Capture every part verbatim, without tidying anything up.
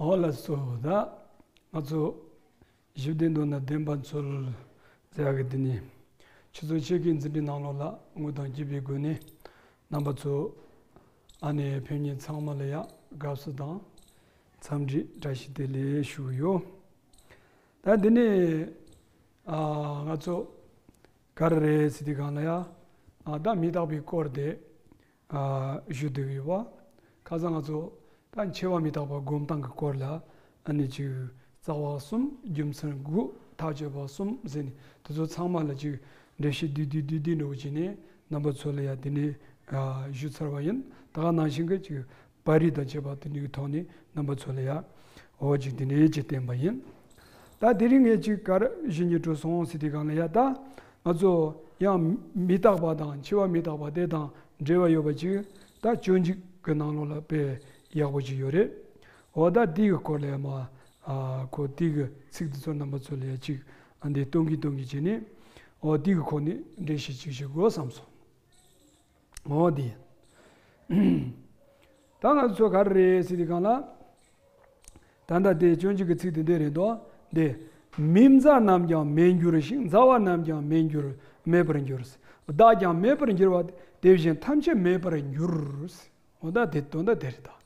འོ་ལགས་སོ། ད་ང་ཚོ་གཞི་བདེ་མདོར་ན་བདེན་པ་འཚོལ་ཟེར་ཡག་གི་འདི་ནི་ཆུ་ཚོད་ཕྱེད་ཀའི་འཛིན་གྲྭའི་ནང་ལོགས་ལ་ངོ་དང་རྒྱུས་པའི་སྒོ་ནས་རྣམ་པ་ཚོ་ཨ་ནེ་ཕན་ཉེ་ཚང་མ་ལ་ཡ་དགའ་བསུ་དང་འཚམས་འདྲི་བཀྲ་ཤིས་བདེ་ལེགས་ཞུ་གི་ཡོད། ད་འདི་ནས་ཨ་ང་ཚོ་ག་རེ་རེད་ཟེར་དུས་སྒང་ལ་ཡ་ཨ་ད་མི་རྟག་པའི་སྐོར་དེ་ཨ་ཞུ་བསྡད་ཀྱི་ཡོད་པ། ཁ་སང་ང་ཚོ་ད་འཆི་བ་མི་རྟག་པ་སྒོམ་སྟངས་ཀྱི་སྐོར་ལ་ཨ་ནི་ཅིག་རྩ་བ་གསུམ་རྒྱུ་མཚན་དགུ་ཐག་གཅོད་པ་གསུམ་ཟེར་ནས་དེ་ཚོ་ཚང་མ་ལ་ཅིག་འགྲེལ་བཤད་བསྡུས་བསྡུས་བསྡུས་བསྡུས་འགྲོ་གི་བྱས་ནས་རྣམ་པ་ཚོ་ལ་ཡ་དེ་ནས་ཨ་ཞུ་ཚར་བ་ཡིན། ད་ག་ནང་བཞིན་གྱི་ཅིག་པར་རིས་དང་བཅས་པ་དེ་འདྲའི་ཐོག་ནས་རྣམ་པ་ཚོ་ལ་ཡ་འོ་ཅིག་དེ་འདྲའི་ཅིག་བསྟན་པ་ཡིན། ད་དེ་རིང་ངས་ཅིག་ག་རེ་ཞུ་སྙིང་བྲོ་སོང་ཟེར་དུས་སྒང་ལ་ཡ་ད་ང་ཚོ་ཡང་མི་རྟག་པ་དང་འཆི་བ་མི་རྟག་པ་དེ་དང་འབྲེལ་བ་ཡོད་པ་ཅིག་ད་སྤྱོད་འཇུག་གི་ནང་ལོགས་ལ་དཔེ་ཡག་པོ་ཅིག་ཡོད་རེད། འོ་ད་དེའི་སྐོར་ལ་ཡ་མ་ཨ་ཁོ་དེའི་ཚིག་དེ་ཚོ་རྣམ་པ་ཚོ་ལ་ཡ་ཅིག་ཨ་འདི་སྟོན་གིན་སྟོན་གིན་བྱས་ནས་འོ་དེའི་ཁོ་ནས་འགྲེལ་བཤད་ཅིག་ཞུ་དགོས་བསམ་སོང་། འོ་དེ་ཡིན། ད་ང་ཚོ་ག་རེ་རེད་ཟེར་དུས་སྒང་ལ། ད་ལྟ་དེ་སྤྱོད་འཇུག་གི་ཚིག་དེ་འདི་རེད་དོ། འདི། མི་མཛའ་རྣམས་ཀྱང་མེད་འགྱུར་ཞིང་མཛའ་བ་རྣམས་ཀྱང་མེད་འགྱུར་མེད་པར་འགྱུར། བདག་ཀྱང་མེད་པར་འགྱུར་བ་དེ་བཞིན་ཐམས་ཅད་མེད་པར་འགྱུར། འོ་ད་དེ་དོན་དག་དེ་རེད་ད།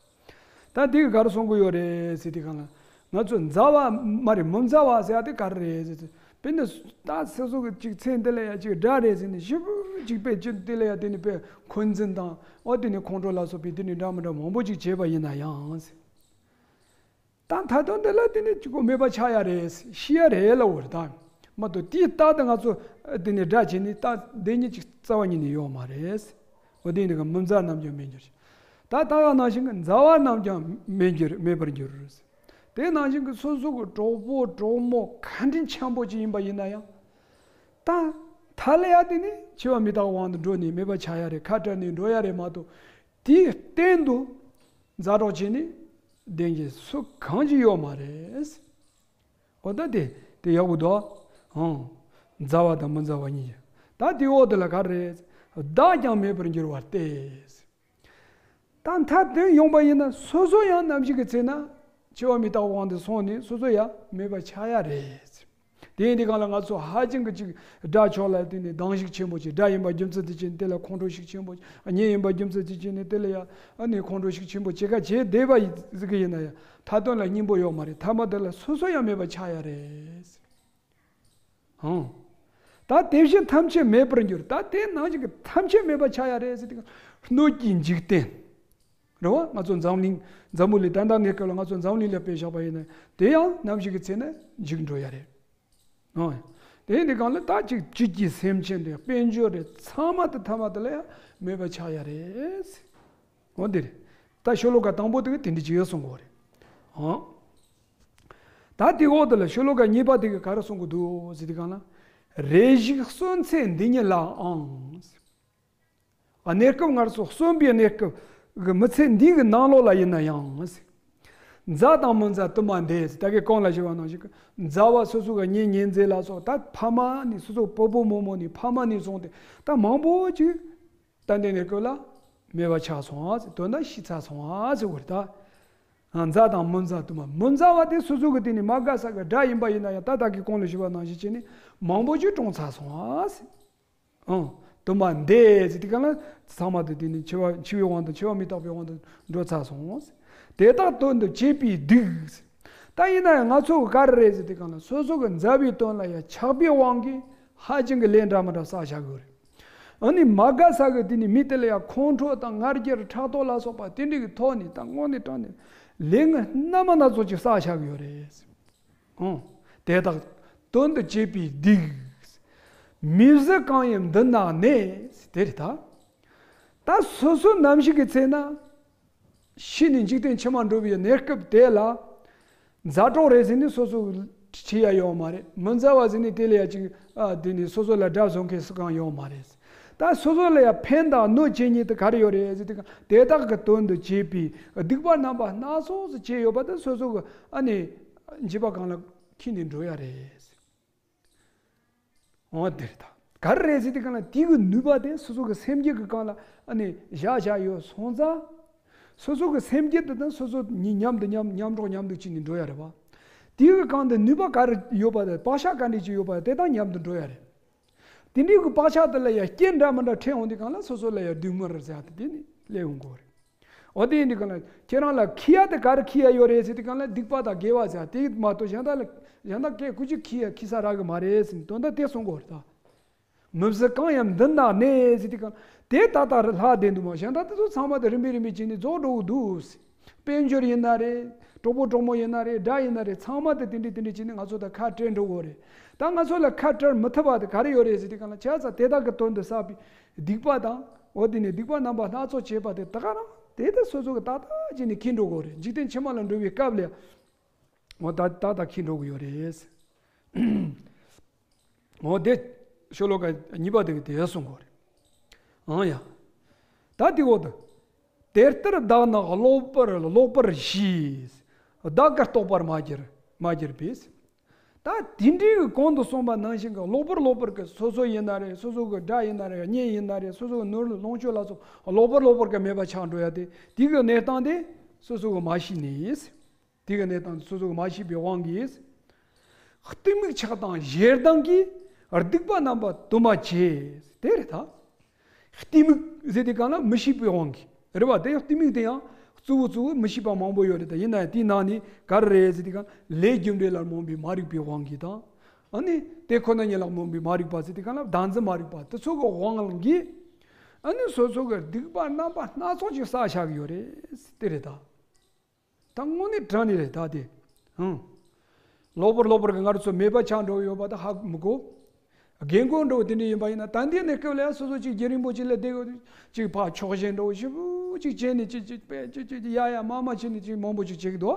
ད་འདི་གི་ག་རེ་གསུང་གི་ཡོད་རེད་ཟེར་དུས་སྒང་ལ། ང་ཚོ་མཛའ་བ་མ་རེད་མི་མཛའ་བ་ཟེར་ཡ་དེ་ག་རེ་རེད་ཟེར་དུས། དཔེར་ན་ད་སོ་སོ་གི་ཅིག་མཚན་དེ་ལ་ཡ་ཅིག་དགྲ་རེད་ཟེར་ནས་ཞིབ་ཅིག་དཔེ་ཅིག་དེ་ལ་ཡ་དེ་ནི་དཔེ་འཁོན་འཛིན་དང་འོ་དེ་ནི་ཁོང་ཁྲོ་ལ་སོགས་པའི་དེ་ནི་འདྲ་མི་འདྲ་མང་པོ་ཅིག་བྱས་པ་ཡིན་ན་ཡང་ཟེར། ད་མཐའ་དོན་དེ་ལ་དེ་ནི་ཅིག་གོ་མེད་པ་ཆགས་ཡ་རེད་ཤི་ཡ་རེད་ལབ་པ་རེད་ད། མ་གཏོགས་དེའི་རྟགས་དེ་ང་ཚོ་དེ་ནི་དགྲ་བྱས་ནས་ད་དེ་ཉིད་ཅིག་རྩ་བ་ཉིད་ནས་ཡོད་མ་རེད། འོ་དེ་ནི་གི་མི་མཛའ་རྣམས་ཀྱང་མེད་འགྱུར། ད་ད་ག་ནང་བཞིན་གྱི་མཛའ་བ་རྣམས་ཀྱང་མེད་འགྱུར་མེད་པར་འགྱུར། དེ་ནང་བཞིན་གྱི་སོ་སོ་གི་གྲོགས་པོ་གྲོགས་མོ་ག་འདྲ་ཆེན་པོ་ཅིག་ཡིན་པ་ཡིན་ན་ཡང་། ད་ད་ལ་ཡ་དེ་ནི་འཆི་བ་མི་རྟག་དབང་དུ་འགྲོ་ནས་མེད་པ་ཆགས་ཡ་རེད། ཁ་བྲལ་ནས་འགྲོ་ཡ་རེད་མ་གཏོགས། དེའི་སྟེང་དུ་མཛའ་གྲོགས་བྱས་ནས་བསྡད་མཁན་སུ་གང་ཅིག་ཡོད་མ་རེད། འོ་ད་དེ་དེ་ཡག་པོ་འདུག་ཨང་། མཛའ་བ་དང་མི་མཛའ་བ་གཉིས། ད་དེའི་འོག་དེ་ལ་ག་རེ་རེད། བདག་ཀྱང་མེད་པར་འགྱུར་བ་སྟེ། ད་མཐའ་དོན་ཡོང་པ་ཡིན་ན་སོ་སོ་ཡང་ནམ་ཞིག་གི་ཚེ་ན་འཆི་བ་མི་རྟག་པའི་དབང་དུ་སོང་ནས་སོ་སོ་ཡང་མེད་པ་ཆགས་ཡ་རེད། དེ་ཡིན་དུས་སྒང་ལ་ང་ཚོ་ཧ་ཅང་གི་ཅིག་དགྲ་ཕྱོགས་ལ་བརྟེན་ནས་སྡང་ཞིག་ཆེན་པོ་ཅིག་དགྲ་ཡིན་པ་རྒྱུ་མཚན་དེ་བྱས་ནས་དེ་ལ་ཁོང་ཁྲོ་ཞིག་ཆེན་པོ་ཅིག་གཉེན་ཡིན་པ་རྒྱུ་མཚན་དེ་བྱས་ནས་དེ་ལ་ཡང་ཨ་ནི་ཁོང་ཁྲོ་ཞིག་ཆེན་པོ་ཅིག་ག་བྱས་བསྡད་པ་ཡིན་ཟིག་གི་ཡིན་ན་ཡང་མཐའ་དོན་ལ་སྙིང་པོ་ཡོད་མ་རེད། ཐ་མ་དེ་ལ་སོ་སོ་ཡང་མེད་པ་ཆགས་ཡ་རེད། ཧང་། ད་དེ་བཞིན་ཐམས་ཅད་མེད་པར་འགྱུར། ད་དེ་ནང་བཞིན་གྱི་ཐམས་ཅད་མེད་པ་ཆགས་ཡ་རེད་ཟེར་དུས་སྣོད་ཀྱི་འཇིག་རྟེན། རེད་བ། ང་ཚོ་འཛམ་གླིང་འཛམ་བུ་གླིང་ད་ལྟ་གནས་སྐབས་ལ་ང་ཚོ་འཛམ་གླིང་ལ་དཔེ་བཞག་པ་ཡིན་ན་དེ་ཡང་ནམ་ཞིག་གི་ཚེ་ན་འཇིག་འགྲོ་ཡ་རེད། ཨང་། དེ་ཡིན་དུས་སྒང་ལ་ད་ཅིག་བཅུད་ཀྱི་སེམས་ཅན་རེད། དཔལ་འབྱོར་རེད། ཚང་མ་དེ་ཐ་མ་དེ་ལ་ཡང་མེད་པ་ཆགས་ཡ་རེད། འོ་དེ་རེད། ད་ཤོ་ལོ་ཀ་དང་པོ་དེ་གི་དེ་འདྲ་ཅིག་ཡོད་གསུང་གི་ཡོད་རེད། ཨང་། ད་དེ་འོག་དེ་ལ་ཤོ་ལོ་ཀ་གཉིས་པ་དེ་གི་ག་རེ་གསུང་གི་འདུག་ཟེར་དུས་སྒང་ལ། རེ་ཞིག་གསོན་ཚེ་འདི་ཉིད་ལའང་། གནས་སྐབས་སྔར་སོང་གསོན་པའི་གནས་སྐབས་ཀྱི་མི་ཚེ་འདི་གི་ནང་ལོགས་ལ་ཡིན་ན་ཡང་། མཛའ་དང་མི་མཛའ་དུ་མ་འདས་ཟེར། ད་གིན་གོང་ལ་ཞུས་པ་ནང་བཞིན་གྱི་མཛའ་བ་སོ་སོ་གི་གཉེན་ཉེ་ཚན་ལ་སོགས་ད་ཕ་མ་ནས་སོ་སོ་བུ་བུ་མོ་མོ་ནས་ཕ་མ་ནས་བཟུང་སྟེ་ད་མང་པོ་ཅིག་ད་འདི་ནས་ཀོ་ལ་མེད་པ་ཆགས་སོང་ཨ་ཟེར། དོན་དག་ཤི་ཚར་སོང་ཨ་ཟེར་བ་རེད་ད། མཛའ་དང་མི་མཛའ་དུ་མ། མི་མཛའ་བ་དེ་སོ་སོ་གི་སྟེང་ནས་མ་དགའ་ས་གི་དགྲ་ཡིན་པ་ཡིན་ན་ཡང་ད་ད་གིན་གོང་ལ་ཞུས་པ་ནང་བཞིན་བྱས་ནས་མང་པོ་ཅིག་གྲོངས་ཚར་སོང་ཨ་ཟེར། ཨང་། དུ་མ་འདས་ཟེར་དེ་ག་ལ་ཚང་མ་དུ་དེ་ནི་འཆི་བ་འཆི་བའི་དབང་དུ་འཆི་བ་མི་རྟག་པའི་དབང་དུ་འགྲོ་ཚར་སོང་ཟེར། དེ་དག་དོན་དུ་བྱེད་པའི་སྡིག་ཟེར། ད་ཡིན་ན་ཡང་ང་ཚོ་ག་རེ་རེད་ཟེར་དེ་ག་ལ་སོ་སོ་གི་མཛའ་བའི་དོན་ལ་ཡང་ཆགས་པའི་དབང་གིས་ཧ་ཅང་གི་ལས་འདྲ་མི་འདྲ་བསགས་བཞག་གི་ཡོད་རེད། ཨ་ནི་མ་དགའ་ས་གི་དེ་ནི་མི་དེ་ལ་ཡང་ཁོང་ཁྲོ་དང་ང་རྒྱལ་ཕྲག་དོག་ལ་སོགས་པ་དེ་འདྲ་གི་ཐོག་ནས་ད་དངོས་གནས་དྲང་གནས་ལས་ངན་སྣ་མ་སྣ་ཚོགས་ཅིག་བསགས་བཞག་གི་ཡོད་རེད། ཨང་། དེ་དག་དོན་དུ་བྱེད་པའི་སྡིག། མི་བཟད་གང་ཡིན་འདི་ན་གནས། དེ་རེད་ད། ད་སོ་སོ་ནམ་ཞིག་གི་ཚེ་ན། ཤི་ནས་འཇིག་རྟེན་ཕྱི་མ་འགྲོ་བའི་གནས་སྐབས་དེ་ལ། མཛའ་གྲོགས་རེད་ཟེར་ནས་སོ་སོ་ཁྲིད་ཡ་ཡོད་མ་རེད། མི་མཛའ་བ་ཟེར་ནས་དེ་ལ་ཡ་ཅིག་ཨ་དེ་ནས་སོ་སོ་ལ་དགྲ་བཟོ་མཁན་སུ་གང་ཡོད་མ་རེད། ད་སོ་སོ་ལ་ཡ་ཕན་དང་གནོད་བྱེད་མཁན་དེ་ག་རེ་ཡོད་རེད་ཟེར་དུས་དེ་དག་གི་དོན་དུ་བྱེད་པའི་སྡིག་པ་རྣམ་པ་སྣ་ཚོགས་སུ་བྱས་ཡོད་པ་དེ་སོ་སོ་གི་ཨ་ནི་འཇིགས་པ་གང་ལ་ཁྱིད་ནས་འགྲོ་ཡ་རེད། འོ་དེ་རེད་ད། ག་རེ་རེད་ཟེར་དུས་གང་ལ་དེ་གི་ནུས་པ་དེ་སོ་སོ་གི་སེམས་རྒྱུད་ཀྱི་སྒང་ལ་ཨ་ནི་བཞག་བཞག་ཡོད་སོང་ཙང་། སོ་སོ་གི་སེམས་རྒྱུད་དེ་དང་སོ་སོ་གཉིས་མཉམ་དུ་མཉམ་མཉམ་འགྲོགས་མཉམ་དུ་བྱས་ནས་འགྲོ་ཡ་རེད་བ། དེའི་གི་གང་དུ་ནུས་པ་ག་རེ་ཡོད་པ་དང་བག་ཆགས་ག་འདྲས་ཅིག་ཡོད་པ་དེ་དང་མཉམ་དུ་འགྲོ་ཡ་རེད། དེ་འདྲའི་གི་བག་ཆགས་དེ་ལ་ཡ་རྐྱེན་འདྲ་མི་འདྲ་འཕྲད་འོང་དུས་གང་ལ་སོ་སོ་ལ་ཡ་སྡུག་བསྔལ་ཟེར་ཡ་དེ་དེ་ནི་སླེབས་འོང་གི་རེད། འོ་དེ་ཡིན་དུས་གང་ལ་ཁྱེད་རང་ལ་ཁེ་ཡ་དེ་ག་རེ་ཁེ་ཡ་ཡོད་རེད་ཟེར་དུས་གང་ལ་སྡིག་པ་དང་དགེ་བ་ཟེར་ཡ་དེ་མ་གཏོགས་གཞན་དག་ལ་གཞན་དག་སྐད་ཀུ་ཅི་ཁེ་ཡ་ཁེ་ས་རག་གི་མ་རེད་ཟེར་ནས་དོན་དག་དེ་གསུང་གི་ཡོད་རེད་ད། མི་བཟད་གང་ཡང་འདི་ན་གནས་ཟེར་དུས་གང་དེ་ད་ལྟ་རེ་ལྷག་བསྡད་འདུག་མ་གཞན་དག་དེ་ཚོ་ཚང་མ་དེ་རིམ་པས་རིམ་པས་བྱས་ནས་རྫོགས་འགྲོ་གི་འདུག་ཟེར། དཔལ་འབྱོར་ཡིན་ན་རེད། གྲོགས་པོ་གྲོགས་མོ་ཡིན་ན་རེད། དགྲ་ཡིན་ན་རེད། ཚང་མ་དེ་དེ་འདྲས་དེ་འདྲས་བྱས་ནས་ང་ཚོ་དང་ཁ་བྲལ་འགྲོ་གི་རེད། ད་ང་ཚོ་ལ་ཁ་བྲལ་མི་ཐུབ་པ་དེ་ག་རེ་ཡོད་རེད་ཟེར་དུས་གང་ལ་བྱས་ཙང་དེ་དག་གི་དོན་དུ་བསགས་པའི་སྡིག་པ་དང་། འོ་དེ་ནས་སྡིག་པ་རྣམ་པ་སྣ་ཚོགས་བྱས་པ་དེ་ད་ག་རང་དེ་དེ་སོ་སོ་གི་ཏག་ཏག་བྱས་ནས་ཁེངས་འགྲོ་གི་རེད། འཇིག་རྟེན་ཕྱི་མ་ལ་འགྲོ་བའི་སྐབས་ལ་འོ་ད་ཏག་ཏག་ཁེངས་འགྲོ་གི་ཡོད་རེད། འོ་དེ་ཤོ་ལོ་ཀ་གཉིས་པ་དེ་གི་དེ་གསུང་གི་རེད། ཨང་ཡ། ད་དེ་འོ་དེ། དེ་ལྟར་བདག་ནི་གློ་བུར་གློ་བུར་ཞི། བདག་གིས་རྟོགས་པར་མ་གྱུར་མ་གྱུར་པས། ད་དེ་འདྲའི་གི་གོང་དུ་གསུངས་པ་ནང་བཞིན་གི་གློ་བུར་གློ་བུར་གི་སོ་སོ་ཡིན་ན་རེད། སོ་སོ་གི་དགྲ་ཡིན་ན་རེད། གཉེན་ཡིན་ན་རེད། སོ་སོ་གི་ནོར་ལོངས་སྤྱོད་ལ་སོགས་གློ་བུར་གློ་བུར་གི་མེད་པ་ཆགས་འགྲོ་ཡ་དེ་དེ་གི་གནས་སྟངས་དེ་སོ་སོ་གི་མ་ཤེས་ནས། དེ་གི་གནས་སྟངས་སོ་སོ་གི་མ་ཤེས་པའི་དབང་གིས། གཏི་མུག་ཆགས་དང་ཞེ་སྡང་གིས་སྡིག་པ་རྣམ་པ་དུ་མ་བྱས། དེ་རེད་ད། གཏི་མུག་ཟེར་དུས་གང་ལ་མི་ཤེས་པའི་དབང་གིས་རེད་བ། དེ་ཡང་གཏི་མུག་དེ་ཡང་གཙོ་བོ་གཙོ་བོ་མི་ཤེས་པ་མང་པོ་ཡོད་རེད་ད། ཡིན་ན་ཡང་དེའི་ནང་ནས་ག་རེ་རེད་ཟེར་དུས་གང་ལ་ལས་རྒྱུ་འབྲས་ལ་རྨོངས་པའི་མ་རིག་པའི་དབང་གིས་དང་། ཨ་ནི་དེ་ཁོ་ན་ཉིད་ལ་རྨོངས་པའི་མ་རིག་པ་ཟེར་དུས་གང་ལ་བདག་འཛིན་མ་རིག་པ་དེ་ཚོ་གི་དབང་གིས། ཨ་ནི་སོ་སོ་གི་སྡིག་པ་རྣམ་པ་སྣ་ཚོགས་ཅིག་བསགས་བཞག་གི་ཡོད་རེད། དེ་རེད་ད། ད་དངོས་གནས་དྲང་གནས་རེད་ད་དེ། ཧང་། གློ་བུར་གློ་བུར་གི་ང་རང་ཚོ་མེད་པ་ཆགས་འགྲོ་ཡོད་པ་ད་ཧ་མི་གོ། རྒན་རྒོན་འདྲ་བོ་དེ་འདྲ་ཡིན་པ་ཡིན་ན་ད་འདི་ནས་སྐབས་ལ་ཡང་སོ་སོ་ཅིག་རྒྱུན་རིང་པོ་ཅིག་ལ་བསྡད་དགོས། ཅིག་ཕར་ཕྱོགས་ཞེན་འདྲ་བོ་ཞེ་པོ་ཅིག་བྱས་ནས་ཅིག་ཅིག་པས་ཅིག་ཅིག་ཅིག་ཡ་ཡ་མ་མ་བྱས་ནས་ཅིག་མང་པོ་ཅིག་བྱེད་ཀྱི་འདུག།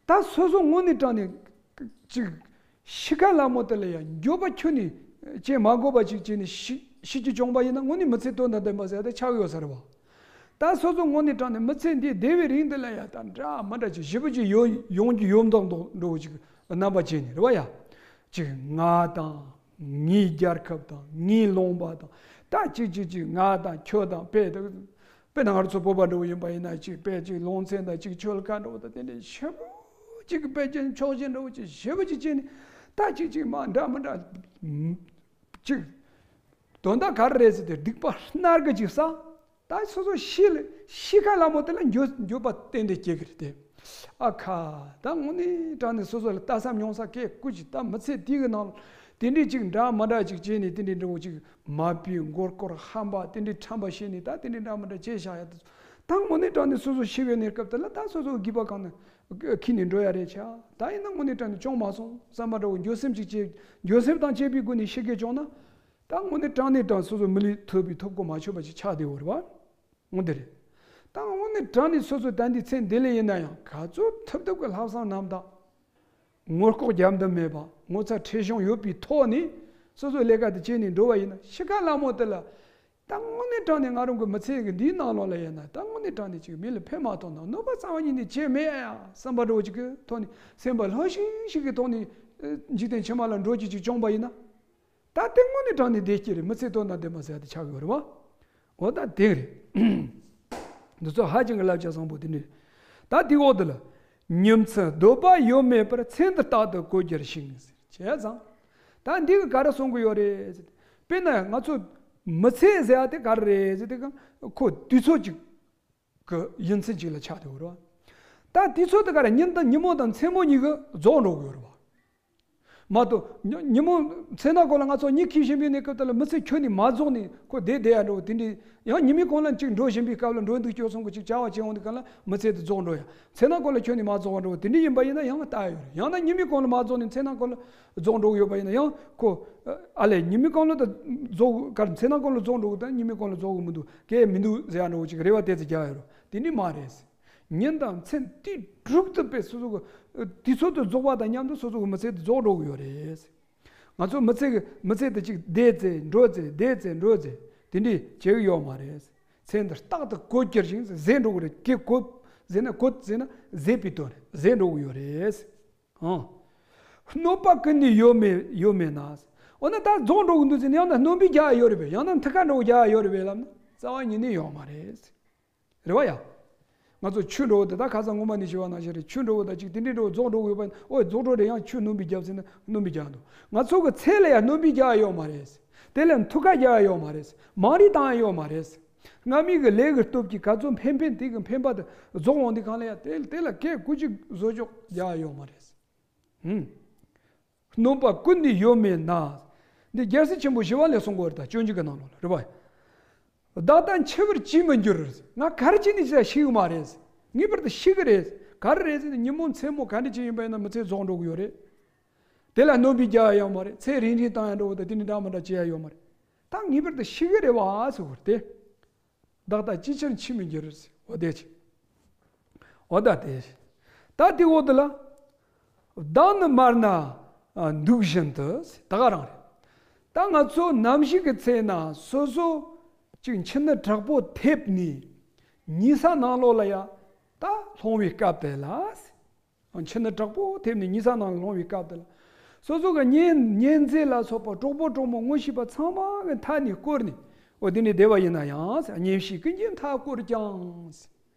ད་སོ་སོ་དངོས་གནས་དྲང་གནས་ཅིག་ཤི་ཁ་ལ་མོ་དེ་ལ་ཡང་འགྱོད་པ་ཁྱོན་ནས་བྱེད་མ་དགོས་པ་ཅིག་བྱས་ནས་ཤི་ཤི་རྒྱུ་བྱུང་པ་ཡིན་ན་དངོས་གནས་མི་ཚེ་དོན་དང་ལྡན་པ་ཟེར་ཡ་དེ་ཆགས་ཡོད་ས་རེད་བ། ད་སོ་སོ་དངོས་གནས་དྲང་གནས་མི་ཚེ་འདི་བསྡད་པའི་རིང་དེ་ལ་ཡང་ད་འདྲ་མི་འདྲ་ཅིག་ཞེ་པོ་ཅིག་ཡོང་ཡོང་རྒྱུ་ཡོད་མདོག་མདོག་འདྲ་བོ་ཅིག་རྣམ་པ་བྱས་ནས་རེད་བ་ཡ། ཅིག་ང་དང་ངའི་རྒྱལ་ཁབ་དང་ངའི་ལུང་པ་དང་ད་ཅིག་ཅིག་ཅིག་ང་དང་ཁྱོད་དང་དཔེ་དང་། དཔེར་ན་ང་རང་ཚོ་བོད་པ་འདྲ་བོ་ཡིན་པ་ཡིན་ན་ཅིག་དཔེ་ཅིག་ལུང་ཚན་དང་ཅིག་ཆོལ་ཁ་འདྲ་བོ་དང་དེ་འདྲའི་ཞེ་པོ་ཅིག་གི་དཔེ་ཅན་ཕྱོགས་ཞེན་འདྲ་བོ་ཅིག་ཞེ་པོ་ཅིག་བྱས་ནས་ད་ཅིག་ཅིག་མ་འདྲ་མི་འདྲ་ཅིག་དོན་དག་ག་རེ་རེད་ཟེར་ཏེ་སྡིག་པ་སྣ་དགུ་ཅིག་བསགས། ད་སོ་སོ་ཤི་ལ་ཤི་ཁ་ལ་མོ་དེ་ལ་འགྱོད་འགྱོད་པ་ཏན་ཏན་སྐྱེ་གི་རེད་དེ། ཨ་ཁ། ད་དངོས་གནས་དྲང་གནས་སོ་སོ་ལ་ལྟ་བསམ་མྱོང་བསམ་སྐད་ཀུ་ཅིག་ད་མི་ཚེ་དེའི་གི་ནང་ལ་དེ་འདྲའི་ཅིག་འདྲ་མི་འདྲ་ཅིག་བྱས་ནས་དེ་འདྲའི་འདྲ་བོ་ཅིག་མ་པའི་མགོ་སྐོར་ཧམ་པ་དེ་འདྲའི་ཁྲམ་པ་བྱས་ནས་ད་དེ་འདྲའི་འདྲ་མི་འདྲ་བྱས་བཞག་ཡ་དེ་ཚོ་ད་དངོས་གནས་དྲང་གནས་སོ་སོ་ཤི་བའི་གནས་སྐབས་དེ་ལ་ད་སོ་སོ་སྒྱིད་པ་གང་ནས་ཁྱི་ནས་འགྲོ་ཡ་རེད་ཆ། ད་ཡིན་ན་དངོས་གནས་དྲང་གནས་བྱུང་མ་སོང་བསམ་པ་འདྲ་བོ་འགྱོད་སེམས་ཅིག་བྱས་འགྱོད་སེམས་དང་བཅས་པའི་སྒོ་ནས་ཤི་སྐད་བྱུང་ན། ད་དངོས་གནས་དྲང་གནས་དྲང་སོ་སོ་མི་ལུས་ཐོབ་པའི་ཐོབ་གོ་མ་ཆོད་པ་ཞིག་ཆགས་བསྡད་ཡོད་རེད་བ། འོ་འདི་རེད། ད་དངོས་གནས་དྲང་གནས་སོ་སོ་ད་འདི་ཚེ་འདི་ལས་ཡིན་ན་ཡང་ག་ཚོད་ཐུབ་ཐུབ་ཀྱི་ལྷག་བསམ་རྣམ་དག་ངོ་ལྐོག་རྒྱབ་མདུན་མེད་པ་ངོ་ཚ་ཁྲེལ་གཞུང་ཡོད་པའི་ཐོག་ནས་སོ་སོའི་ལས་ཀ་དེ་བྱས་ནས་འགྲོ་བ་ཡིན་ན་ཤི་ཁ་ལ་མོ་དེ་ལ། ད་དངོས་གནས་དྲང་གནས་ང་རང་གི་མི་ཚེ་གི་འདིའི་ནང་ལོགས་ལ་ཡིན་ན་ད་དངོས་གནས་དྲང་གནས་ཅིག་མི་ལ་ཕན་མ་ཐོགས་ན་གནོད་པ་རྩ་བ་ཉིད་ནས་བྱས་མེད་ཡ་བསམ་པ་འདྲ་བོ་ཅིག་གི་ཐོག་ནས་སེམས་པ་ལྷོད་ཤིང་ཤིང་གི་ཐོག་ནས་འཇིག་རྟེན་ཕྱི་མ་ལ་འགྲོ་རྒྱུ་ཅིག་བྱུང་པ་ཡིན་ན། ད་དེ་དངོས་གནས་དྲང་གནས་བདེ་སྐྱིད་རེད། མི་ཚེ་དོན་དང་ལྡན་པ་ཟེར་ཡ་དེ་ཆགས་ཡོད་རེད་བ། འོ་ད་དེ་རེད། འདི་ཚོ་ཧ་ཅང་གི་བསླབ་བྱ་བཟང་པོ་དེ་འདྲ་རེད། ད་དེ་འོག་ཏུ་ལ། ཉིན་མཚན་སྡོད་པ་ཡོད་མེད་པར་མཚན་དུ་རྟག་ཏུ་གོ་གྱུར་ཞིང་། བྱས་ཙང་། ད་འདི་གི་ག་རེ་གསུང་གི་ཡོད་རེད་ཟེར། དཔེར་ན་ང་ཚོ་མི་ཚེ་ཟེར་ཡ་དེ་ག་རེ་རེད་ཟེར་དེ་གང་ཁོ་དུས་ཚོད་ཅིག་གི་ཡུན་ཚད་ཅིག་ལ་ཆགས་བསྡད་ཡོད་རེད་བ། ད་དུས་ཚོད་དེ་ག་རེ་ཉིན་དང་ཉིན་མོ་དང་མཚན་མོ་གཉིས་ཀྱི་རྫོགས་འགྲོ་གི་ཡོད་རེད་བ། མ་གཏོགས་ཉི་ཉིན་མོ་མཚན་ནག་གོ་ལ་ང་ཚོ་གཉིད་ཁུག་བཞིན་པའི་གནས་སྐབས་དེ་ལ་མི་ཚེ་ཁྱོན་ནས་མ་རྫོགས་ནས་ཁོ་བསྡད་བསྡད་ཡ་འགྲོ་དེ་འདྲའི་ཡང་ཉི་མའི་གོང་ལ་ཅིག་འགྲོ་བཞིན་པའི་སྐབས་ལ་འགྲོ་འདུག་སྐྱོ་སོང་གི་ཅིག་བྱ་བ་བྱེད་འོང་དུས་གང་ལ་མི་ཚེ་དེ་རྫོགས་འགྲོ་ཡ། མཚན་ནག་གོ་ལ་ཁྱོན་ནས་མ་རྫོགས་པ་འགྲོ་དེ་འདྲ་ཡིན་པ་ཡིན་ན་ཡང་ལྟ་ཡ་ཡོད་རེད། ཡང་ན་ཉི་མའི་གོང་ལ་མ་རྫོགས་ནས་མཚན་ནག་གོ་ལ་རྫོགས་འགྲོ་གི་ཡོད་པ་ཡིན་ན་ཡང་ཁོ་ཨ་ལས་ཉི་མའི་གོང་ལ་ད་རྫོགས་གར་མཚན་ནག་གོ་ལ་རྫོགས་འགྲོ་གི་ད་ཉི་མའི་གོང་ལ་རྫོགས་གི་མི་འདུག་གས་མི་འདུག་ཟེར་ཡ་འགྲོ་ཅིག་རེ་བ་དེ་ཚོ་རྒྱག་ཡ་རེད། དེ་འདྲ་མ་རེད། ཉིན་དང་མཚན་དུས་དྲུག་ཏུ་དཔེ་སོ་སོ་གི་དུས་ཚོད་དུ་རྫོགས་པ་དང་མཉམ་དུ་སོ་སོ་གི་མི་ཚེ་དུ་རྫོགས་འགྲོ་གི་ཡོད་རེད། ང་ཚོ་མི་ཚེ་གི་མི་ཚེ་དུ་ཅིག་བསྡད་ཚེ་འགྲོ་ཚེ་བསྡད་ཚེ་འགྲོ་ཚེ་དེ་འདྲས་བྱེད་གི་ཡོད་མ་རེད། མཚན་དུ་རྟག་ཏུ་གོ་གྱུར་ཞིང་ཟད་འགྲོ་གི་རེད། གེ་གོ་ཟེར་ན་གོ་ཟེར་ན་ཟད་པའི་དོན་རེད། ཟད་འགྲོ་གི་ཡོད་རེད། ཨང་། གནོད་པ་ཀུན་ནས་ཡོད་མེད་ཡོད་མེད་ན། འོ་ན་ད་རྫོགས་འགྲོ་གི་འདུག་ཟེར་ན་ཡང་ན་སྣོན་པའི་རྒྱ་ཡོད་རེད་པས། ཡང་ན་མཐུ་ཁ་འགྲོ་རྒྱ་ཡོད་རེད་པས་ལབ་ན་རྩ་བ་ཉིད་ནས་ཡོད་མ་རེད། རེད་བ་ཡ། ང་ཚོ་ཆུ་འགྲོ་བ་དེ་ད་ཁ་སང་སྔོན་མ་ནས་ཞུ་བ་ནང་བཞིན་རེད། ཆུ་འགྲོ་བ་དང་ཅིག་དེ་འདྲའི་འགྲོ་རྫོགས་འགྲོ་དགོས་པ་ཡིན། ཨོ་རྫོགས་འགྲོ་རེད། ཡང་ཆུ་སྣུམ་པས་བརྒྱབ་ཟིན་ན་སྣུམ་པས་རྒྱག་འདུག་ང་ཚོ་གི་ཚེ་ལ་ཡང་སྣུམ་པས་རྒྱག་ཡོད་མ་རེད། དེ་ལ་མཐུག་ཁ་རྒྱག་ཡོད་མ་རེད། མང་རིགས་བཏང་ཡོད་མ་རེད། སྔ་མའི་གི་ལས་ཀྱི་སྟོབས་ཀྱིས་ག་ཚོད་འཕེན་འཕེན་དེ་གི་འཕེན་པ་དེ་རྫོགས་འོང་དུས་གང་ལ་ཡང་དེ་དེ་ལ་སྐད་ཀུ་ཅིག་བཟོ་ཆོག་རྒྱག་ཡོད་མ་རེད། ཧུམ། སྣོམ་པ་ཀུན་ནས་ཡོད་མེད་ན། འདི་རྒྱལ་སྲས་ཆེན་པོ་ཞི་བ་ལྷས་གསུང་གི་ཡོད་རེད། ད་སྤྱོད་འཇུག་གི་ནང་ལོགས་ལ་རེད་པ། བདག་ལྟ་འཆི་བར་ཅིས་མི་འགྱུར། ང་ག་རེ་བྱས་ནས་ཤི་གི་མ་རེད། ངེས་པར་དུ་ཤི་གི་རེད། ག་རེ་རེད་ཟེར་ན་ཉིན་མོ་མཚན་མོ་ག་འདྲ་ཅིག་ཡིན་པ་ཡིན་ན་མི་ཚེ་རྫོགས་འགྲོ་གི་ཡོད་རེད། དེ་ལ་སྣོམ་པས་རྒྱག་ཡ་ཡོད་མ་རེད། ཚེ་རིང་རིང་བཏང་ཡ་འགྲོ་བ་དང་དེ་འདྲ་འདྲ་མི་འདྲ་བྱེད་ཡ་ཡོད་མ་རེད། ད་ངེས་པར་དུ་ཤི་གི་རེད་བ་ཟེར་བ་རེད་དེ། བདག་ལྟ་ཅི་ཕྱིར་འཆི་མི་འགྱུར། འོ་དེ་ཅི། འོ་ད་དེ། ད་དེ་འོག་ཏུ་ལ། བདག་ནི་མར་ན་འདུག་བཞིན་དུ། ད་ག་རང་རེད། ད་ང་ཚོ་ནམ་ཞིག་གི་ཚེ་ན་སོ་སོ་ཅིག་འཆི་ནད་དྲག་པོ་ཐེབས་ནས་ཉལ་ས་ནང་ལོགས་ལ་ཡ་ད་ལྷུང་བའི་སྐབས་དེ་ལ། འཆི་ནད་དྲག་པོ་ཐེབས་ནས་ཉལ་ས་ནང་ལ་ལྷུང་བའི་སྐབས་དེ་ལ། སོ་སོ་གི་གཉེན་གཉེན་ཚན་ལ་སོགས་པ་གྲོགས་པོ་གྲོགས་མོ་ངོ་ཤེས་པ་ཚང་མ་གི་མཐའ་ནས་བསྐོར་ནས། འོ་དེ་ནས་བསྡད་པ་ཡིན་ན་ཡང་། གཉེན་བཤེས་ཀུན་གྱི་མཐའ་བསྐོར་ཀྱང་།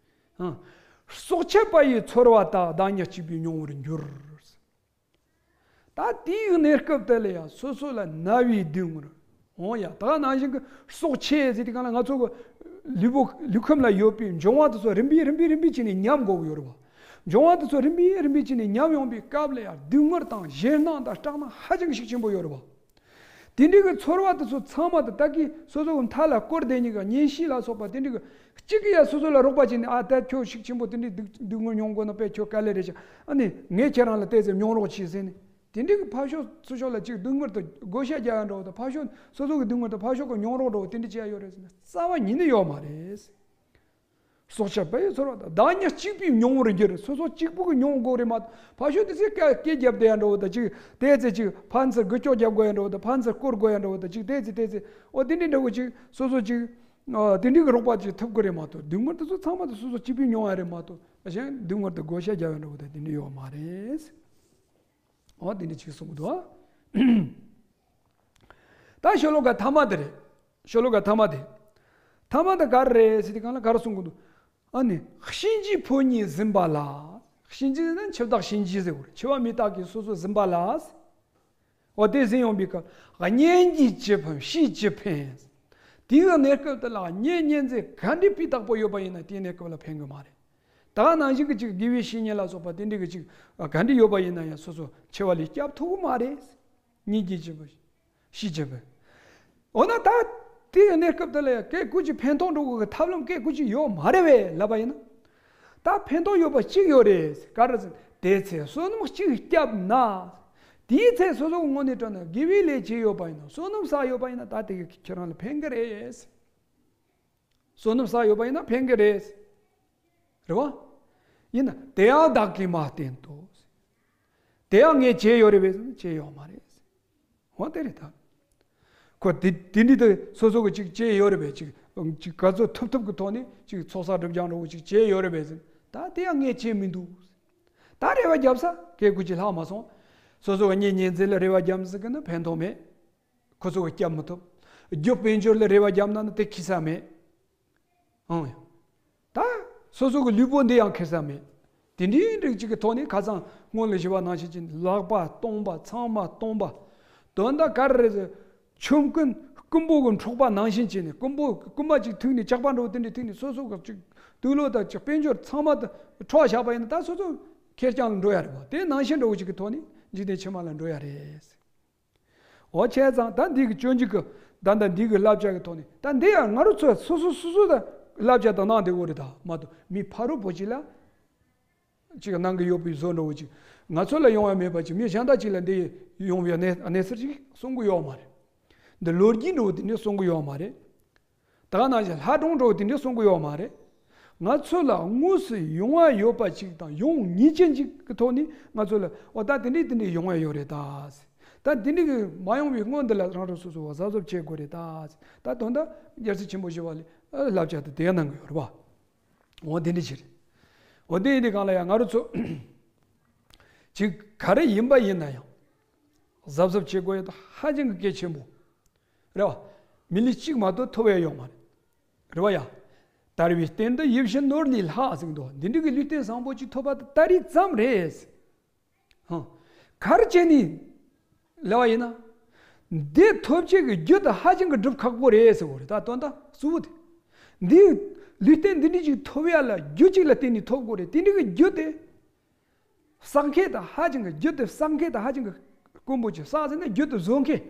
ཨ། སྲོག་ཆད་པ་ཡི་ཚོར་བ་དག་བདག་ཉིད་གཅིག་པུས་མྱོང་བར་འགྱུར། ད་དེའི་གནས་སྐབས་དེ་ལ་ཡང་སོ་སོ་ལ་ན་བའི་སྡུག་བསྔལ། འོང་ཡ། ད་ནང་བཞིན་གྱི་སྲོག་ཆད་ཟེར་དུས་གང་ལ་ང་ཚོ་གི་ལུས་པོ་ལུས་ཁམས་ལ་ཡོད་པའི་འབྱུང་བ་དེ་ཚོ་རིམ་པས་རིམ་པས་རིམ་པས་བྱས་ནས་ཉམས་དགོས་ཀྱི་ཡོད་རེད་བ། འབྱུང་བ་དེ་ཚོ་རིམ་པས་རིམ་པས་བྱས་ནས་ཉམས་ཡོང་པའི་སྐབས་ལ་ཡང་སྡུག་བསྔལ་དང་ཞེད་སྣང་དང་སྐྲག་སྣང་ཧ་ཅང་ཞིག་ཆེན་པོ་ཡོད་རེད་བ། དེ་འདྲའི་གི་ཚོར་བ་དེ་ཚོ་ཚང་མ་དེ་ད་གིན་སོ་སོ་གི་མཐའ་ལ་བསྐོར་བསྡད་མཁན་གྱི་གཉེན་བཤེས་ལ་སོགས་པ་དེ་འདྲའི་གི་གཅིག་གིས་ཡང་སོ་སོ་ལ་རོགས་པ་བྱས་ནས། ཨ། ད་ཁྱོད་ཞིག་ཆེན་པོ་དེ་འདྲའི་སྡུག་སྡུག་བསྔལ་མྱོང་དགོས་ན་དཔེ་ཁྱོད་དཀའ་ལས་རེད་ཤག་ཨ་ནི་ངས་ཁྱེད་རང་ལ་ཏོག་ཙམ་མྱོང་རོགས་བྱེད་ཟེར་ནས། དེ་འདྲའི་གི་ཕར་ཕྱོགས་ཚུར་ཕྱོགས་ལ་ཅིག་སྡུག་བསྔལ་དུ་བགོ་བཤའ་རྒྱག་ཡ་འདྲ་བོ་དང་། ཕར་ཕྱོགས་སོ་སོ་གི་སྡུག་བསྔལ་དུ་ཕར་ཕྱོགས་གི་མྱོང་རོགས་འདྲ་བོ་དེ་འདྲ་བྱེད་ཡ་ཡོད་རེད་ཟེར་ན་རྩ་བ་ཉིད་ནས་ཡོད་མ་རེད། སྲོག་ཆད་པ་ཡི་ཚོར་བ་དག་བདག་ཉིད་གཅིག་པུས་མྱོང་བར་འགྱུར། སོ་སོ་གཅིག་པུ་གིས་མྱོང་དགོས་རེད་མ་གཏོགས། ཕར་ཕྱོགས་དེ་ཚོས་སྐད་སྐད་རྒྱབ་བསྡད་ཡ་འདྲ་བོ་དང་། ཅིག་དེ་ཚོས་ཅིག་ཕར་ཚུར་འགུལ་སྐྱོད་རྒྱབ་དགོས་ཡ་འདྲ་བོ་དང་། ཕར་ཚུར་བསྐོར་དགོས་ཡ་འདྲ་བོ་དང་། ཅིག་དེ་ཚོས་དེ་ཚོས་འོ་དེ་འདྲའི་འདྲ་བོ་ཅིག་སོ་སོ་ཅིག་ཨ། དེ་འདྲའི་གི་རོགས་པ་ཅིག་ཐུབ་ཀྱི་རེད་མ་གཏོགས། སྡུག་བསྔལ་དེ་ཚོ་ཚང་མ་དེ་སོ་སོ་གཅིག་པུས་མྱོང་ཡ་རེད་མ་གཏོགས། གཞན་སྡུག་བསྔལ་དེ་བགོ་བཤའ་རྒྱག་ཡ་འདྲ་བོ་དང་དེ་འདྲ་ཡོད་མ་རེད། འོ་དེ་འདྲ་ཅིག་གསུང་གི་འདུག་ཨ། ད་ཤོ་ལོ་ཀ་ཐ་མ་དེ་རེད། ཤོ་ལོ་ཀ་ཐ་མ་དེ། ཐ་མ་དེ་ག་རེ་རེད་ཟེར་དུས་གང་ལ་ག་རེ་གསུང་གི་འདུག་ཨ་ནི་གཤིན་རྗེའི་ཕོ་ཉས་ཟིན་པ་ལ། གཤིན་རྗེ་ཟེར་ན་འཆི་བདག་གཤིན་རྗེ་ཟེར་བ་རེད། འཆི་བ་མི་རྟག་གིས་སོ་སོ་ཟིན་པ་ལ། འོ་དེ་ཟིན་ཡོང་པའི་སྐབས་གཉེན་གྱིས་ཅི་ཕན་བཤེས་ཅི་ཕན། དེའི་གནས་སྐབས་དེ་ལ་གཉེན་གཉེན་ཚན་ག་འདྲའི་སྤུས་དག་པོ་ཡོད་པ་ཡིན་ན་དེའི་གནས་སྐབས་ལ་ཕན་གི་མ་རེད། ད་ནང་བཞིན་གྱི་ཅིག་དགེ་བའི་བཤེས་གཉེན་ལ་སོགས་པ་དེ་འདྲའི་གི་ཅིག་ག་འདྲ་ཡོད་པ་ཡིན་ན་ཡང་སོ་སོ་འཆི་བ་ལས་སྐྱབས་ཐུབ་གི་མ་རེད། གཉེན་གྱིས་ཅི་ཕན་བཤེས་ཅི་ཕན། འོ་ན་ད་དེའི་གནས་སྐབས་དེ་ལ་ཡང་སྐད་ཀུ་ཅིག་ཕན་ཐོགས་འགྲོ་དགོས་གི་ཐབས་ལམ་སྐད་ཀུ་ཅིག་ཡོད་མ་རེད་པས་ལབ་པ་ཡིན་ན། ད་ཕན་ཐོགས་ཡོད་པ་གཅིག་ཡོད་རེད། ག་རེ་ཟེར་ན་དེའི་ཚེ་བསོད་ནམས་གཅིག་བསྐྱབས་ན། དེའི་ཚེ་སོ་སོ་གི་ངོས་ནས་དྲངས་ན་དགེ་བའི་ལས་བྱས་ཡོད་པ་ཡིན་ན། བསོད་ནམས་བསགས་ཡོད་པ་ཡིན་ན་ད་དེ་གི་ཁྱེད་རང་ལ་ཕན་གི་རེད། བསོད་ནམས་བསགས་ཡོད་པ་ཡིན་ན་ཕན་གི་རེད། རེད་བ། ཡིན་ན་དེ་ཡང་བདག་གིས་མ་བསྟེན་ཏོ། དེ་ཡང་ངས་བྱས་ཡོད་རེད་པས་ཟེར་ན་བྱས་ཡོད་མ་རེད། འོ་དེ་རེད་ད། ཁོ་དེ་དེ་འདྲའི་དེ་སོ་སོ་གི་ཅིག་བྱས་ཡོད་རེད་པས། ཅིག་ཅིག་ག་ཚོད་ཐུབ་ཐུབ་ཀྱི་ཐོག་ནས་ཅིག་ཚོགས་བསགས་སྒྲིབ་སྦྱང་འདྲ་བོ་ཅིག་བྱས་ཡོད་རེད་པས་ཟེར་ན་ད་དེ་ཡང་ངས་བྱས་མི་འདུག་ད་རེ་བ་བརྒྱབ་ས་སྐད་ཀུ་ཅིག་ལྷག་མ་སོང་། སོ་སོ་གི་གཉེན་ཉེ་ཚན་ལ་རེ་བ་བརྒྱབ་ཟེར་གི་ན་ཕན་ཐོགས་མེད། ཁོ་ཚོ་གིས་སྐྱབས་མི་ཐུབ། རྒྱུ་དཔལ་འབྱོར་ལ་རེ་བ་བརྒྱབ་ན་ནི་དེ་ཁེ་ས་མེད། ཨང་། ད་སོ་སོ་གི་ལུས་པོ་འདི་ཡང་ཁེ་ས་མེད། དེ་འདྲའི་རིགས་གཅིག་གི་ཐོག་ནས་ཁ་སང་སྔོན་ལ་ཞུས་པ་ནང་བཞིན་གྱི་ལག་པ་སྟོང་པ་ཚང་མ་སྟོང་པ། དོན་དག་ག་རེ་རེད་ཟེར། ཆོམ་རྐུན་རྐུན་པོ་གི་འཕྲོག་པ་ནང་བཞིན་བྱས་ནས། རྐུན་པོ་རྐུན་མ་གཅིག་ཐུག་ནས་ཇག་པ་འདྲ་བོ་དེ་འདྲ་ཐུག་ནས་སོ་སོ་གི་གཅིག་དུག་ལོག་དང་གཅིག་དཔལ་འབྱོར་ཚང་མ་དེ་འཕྲོག་བཞག་པ་ཡིན་ན་ད་སོ་སོ་ཁེར་རྐྱང་ལ་འགྲོ་ཡ་རེད་བ། དེ་ནང་བཞིན་འདྲ་བོ་གཅིག་གི་ཐོག་ནས་འཇིག་རྟེན་ཕྱི་མ་ལ་འགྲོ་ཡ་རེད། འོ་བྱས་ཙང་ད་འདི་གི་སྤྱོད་འཇུག་གི་ད་ལྟ་འདི་གི་བསླབ་བྱ་གི་ཐོག་ནས། ད་འདི་ཡང་ང་རང་ཚོ་སོ་སོ་སོ་སོ་ད་བསླབ་བྱ་དང་གནང་བསྡད་ཡོད་རེད། ད་མ་གཏོགས་མི་ཕ་རོལ་པོ་ཅིག་ལ་ཅིག་གནང་གི་ཡོད་པའི་བཟོ་འདྲ་བོ་ཅིག་ང་ཚོ་ལ་ཡོང་བ་མེད་པ་ཅིག་མི་གཞན་དག་ཅིག་ལ་འདི་ཡོང་བའི་གནས་གནས་ཚུལ་ཅིག་གསུང་གི་ཡོད་མ་རེད། འདི་ལོ་རྒྱུས་འདྲ་བོ་དེ་འདྲ་གསུང་གི་ཡོད་མ་རེད། ད་ག་ནང་བཞིན་ལྷ་སྒྲུང་འདྲ་བོ་དེ་འདྲ་གསུང་གི་ཡོད་མ་རེད། ང་ཚོ་ལ་དངོས་སུ་ཡོང་བ་ཡོད་པ་ཅིག་དང་ཡོང་ངེས་ཅན་ཅིག་གི་ཐོག་ནས་ང་ཚོ་ལ་འོ་ད་དེ་འདྲ་དེ་འདྲ་ཡོང་བ་ཡོད་རེད་ད། ད་དེ་འདྲ་གི་མ་ཡོང་བའི་སྔོན་འདི་ལ་རང་རང་སོ་སོ་གཟབ་གཟབ་བྱེད་དགོས་རེད་ད། ད་དོན་དག་རྒྱལ་སྲས་ཆེན་པོ་ཞི་བ་ལྷས་བསླབ་བྱ་དེ་དེ་གནང་གི་ཡོད་རེད་པ། འོ་དེ་འདྲ་ཅིག་རེད། འོ་དེ་ཡིན་དུས་གང་ལ་ཡང་ང་རང་ཚོ་ཅིག་ག་རེ་ཡིན་པ་ཡིན་ན་ཡང་གཟབ་གཟབ་བྱེད་དགོས་ཡ་ད་ཧ་ཅང་གི་གལ་ཆེན་པོ་རེད་བ། མི་ལུས་གཅིག་མ་གཏོགས་ཐོབ་ཡ་ཡོད་མ་རེད། རེད་བ་ཡ། དར་བའི་རྟེན་འདི་ཡིད་བཞིན་ནོར་ལས་ལྷག་ཟེར་གི་འདུག་འདི་འདྲའི་གི་ལུས་རྟེན་བཟང་པོ་ཅིག་ཐོབ་པ་དེ་ད་རེས་ཙམ་རེད། ཧང་། ག་རེ་བྱས་ནས་ལས་པ་ཡིན་ན། འདི་ཐོབ་བྱེད་ཀྱི་རྒྱུ་དེ་ཧ་ཅང་གི་སྒྲུབ་ཁག་པོ་རེད་ཟེར་བ་རེད། ད་དོན་དག་གཙོ་བོ་དེ། འདི་ལུས་རྟེན་འདི་འདྲ་ཅིག་ཐོབ་ཡ་ལ་རྒྱུ་གཅིག་ལ་བརྟེན་ནས་ཐོབ་དགོས་རེད། དེ་འདྲ་གི་རྒྱུ་དེ། བསགས་མཁན་དང་ཧ་ཅང་གི་རྒྱུ་དེ་བསགས་མཁན་དང་ཧ་ཅང་གི་དཀོན་པོ་ཅིག་བསགས་ཟེར་ན་རྒྱུ་དེ་བཟོ་མཁན།